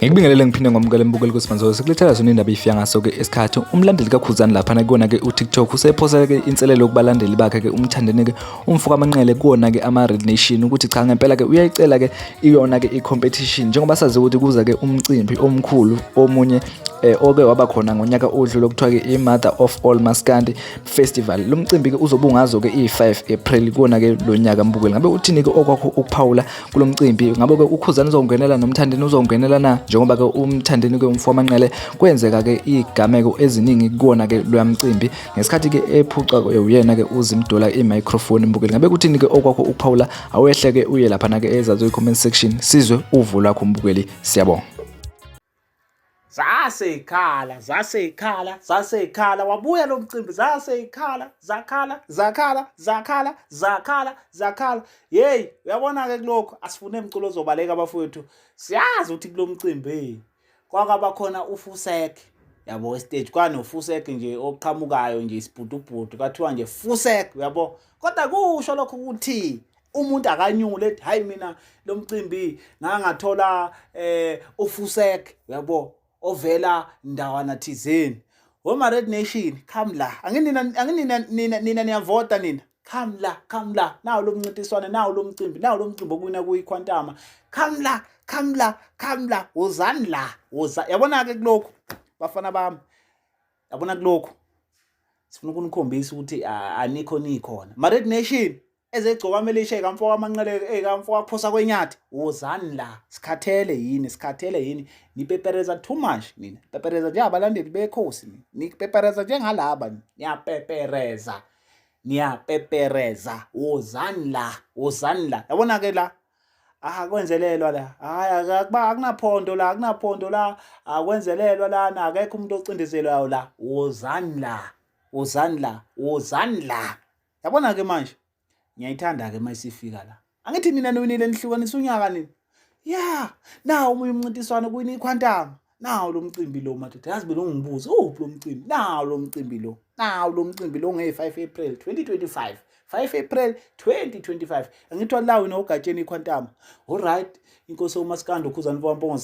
Ngikubingelele ngiphinde ngomukele mbukeli kusimanzo sikulethela zona indaba ifika ngaso ke isikhathi umlandeli kaKhuzani laphana kuwona ke uTikTok usephosele ke inselelo kubalandeli bakhe ke umthandeni ke umfoka amanqele kuwona ke ama Red Nation ukuthi cha ngempela ke uyayicela ke iyona ke i-competition njengoba sazi ukuthi kuza ke umcimbi omkhulu omunye oke waba khona ngonyaka odlule okuthiwa ke i-Mother of All Maskandi Festival. Lo mcimbi ke uzobungazwa ke i-5 April kuwona ke lo nyaka mbukeli. Ngabe uthini ke okwakho ukuphawula kulo mcimbi? Ngabe ke uKhuzani uzongenela noMthandeni uzongenela na? Njengoba ke uMthandeni ke umfo wamanqele kwenzeka ke igameko eziningi kuwona ke loya mcimbi ngesikhathi ke ephuca uyena ke uZimdola i-microphone mbukeli. Ngabe kuthini ke okwakho ukuphawula? Awehle ke uye lapha na ke ezazo i-comment section sizwe uvo lwakho mbukeli. Siyabonga. Zaseyikhala, zaseyikhala, zaseyikhala, wabuya lo mcimbi, zaseyikhala, zakhala, zakhala, zakhala, zakhala, zakhala. Yeyi, uyabona-ke kulokhu asifune mculo ozobaleka bafowethu. Siyazi ukuthi kulo mcimbi hey, kwakaba khona ufusek yabo estage kwanofusek nje oqhamukayo nje isibhudubhudu kwathiwa nje fusek uyabo kodwa kusho lokho ukuthi umuntu akanyule ethi hayi mina lo mcimbi ngangathola ufusek uyabo ovela ndawana thizeni woma Red Nation come la anginina anginina nina nina niyavota nina come la come la nawu lo mncintiswane nawu lo mcimbi nawu lo mcimbi okuwina kuyikhwantama come la come la come la wozani la woza yabona ke kulokhu bafana bami yabona kulokhu sifuna ukunikhombisa ukuthi anikho nikhona ma Red Nation ezegcokama elisha ekamfo wamanqele ekamfo waphosa kwenyathi wozani la sikhathele yini sikhathele yini nipepereza too much nina pepereza njengabalandeli bekhosi nina nipepereza njengalaba niyapepereza niyapepereza wozani la wozani la yabona ke la akwenzelelwa la hayi akuba akunaphondo la akunaphondo la akwenzelelwa lana akekho umuntu ocindezelwayo la wozani la wozani la wozani la Yabona ke manje ngiyayithanda ke mayisifika la. Angithi nina niwinile nihlukanisa unyaka nina. Ya, nawu omunye umncintiswano kuyini ikhwantama. Nawu lo mcimbi lo madoda yazi belongibuza uphi lo mcimbi? Nawu lo mcimbi lo. Nawu lo mcimbi lo nge-5 April 2025. 5 April 2025. Angithi lawo nogatsheni ikhwantama. Alright, inkosi uMaskandi uKhuzani Mfowampongo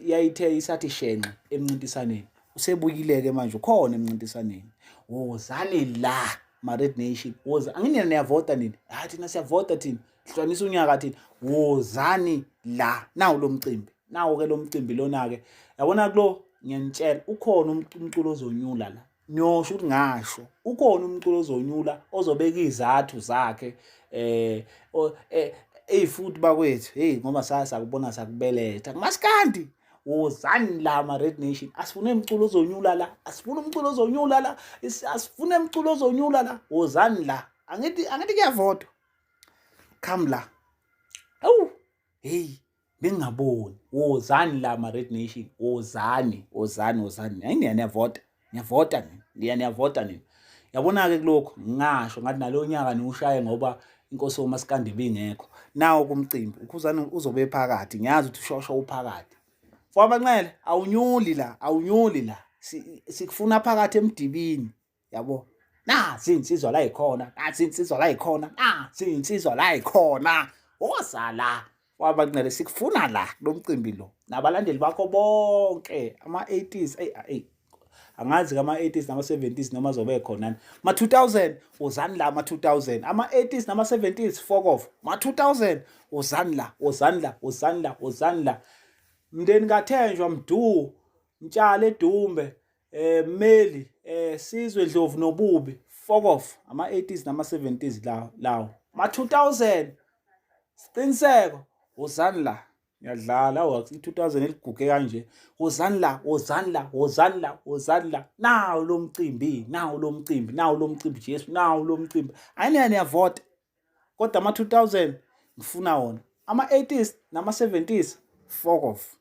yayithe isathi shenxe emncintisaneni. Usebuyile-ke manje ukhona emncintiswaneni. Wozani la ma-Red Nation, woza. Anginina niyavota nina? Hayi thina siyavota thina. Hlukanisa unyaka thina. Wozani la. Nawu lo mcimbi. Nawu-ke lo mcimbi lona-ke. Yabona kulo ngiyanitshela ukhona umculo ozonyula la. Ngiyosho ukuthi ngasho. Ukhona umculo ozonyula ozobeka izathu zakhe eh eyi futhi bakwethu hey ngoba saya sakubona sakubeletha kumaskandi wozani la ma-red nation asifune mculo ozonyula la asifune umculo ozonyula la asifune mculo ozonyula la wozani la angithi angithi kuyavotwa come la awu hey bengingaboni wozani la ma-red nation wozani wozani wozani hayi niya niyavota niyavota nina niya niyavota nina yabona-ke kulokhu ngingasho ngathi nalowo nyaka niwushaye ngoba inkosi yomasikandi ibingekho nawo kumcimbi ukhuzane uzobe phakathi ngiyazi ukuthi ushosho uphakathi mfowabo awunyuli la awunyuli la sikufuna phakathi emdibini yabo nazi insizwa la ikhona nazi insizwa la ikhona nazi insizwa la ikhona woza la wabanqele sikufuna la lo mcimbi lo nabalandeli bakho bonke ama-80s eyi eyi angazi kama-80s nama-70s noma azobe khona ma-2000 wozani la ma-2000 ama-80s nama-70s fuck off ma-2000 wozani la wozani la wozani la wozani la mndeni kathenjwa mdu mtshale edumbe Mmeli Sizwe Ndlovu nobubi fuck off ama-80s nama-70s lawo lawo ma-2000 siqiniseko wozani la ngiyadlala awu i-2000 eliguge kanje wozani la wozani la wozani la wozani la nawu lo mcimbi nawu lo mcimbi nawu lo mcimbi Jesu nawu lo mcimbi ayiniya niyavota kodwa ama-2000 ngifuna wona ama-80s nama-70s fuck off.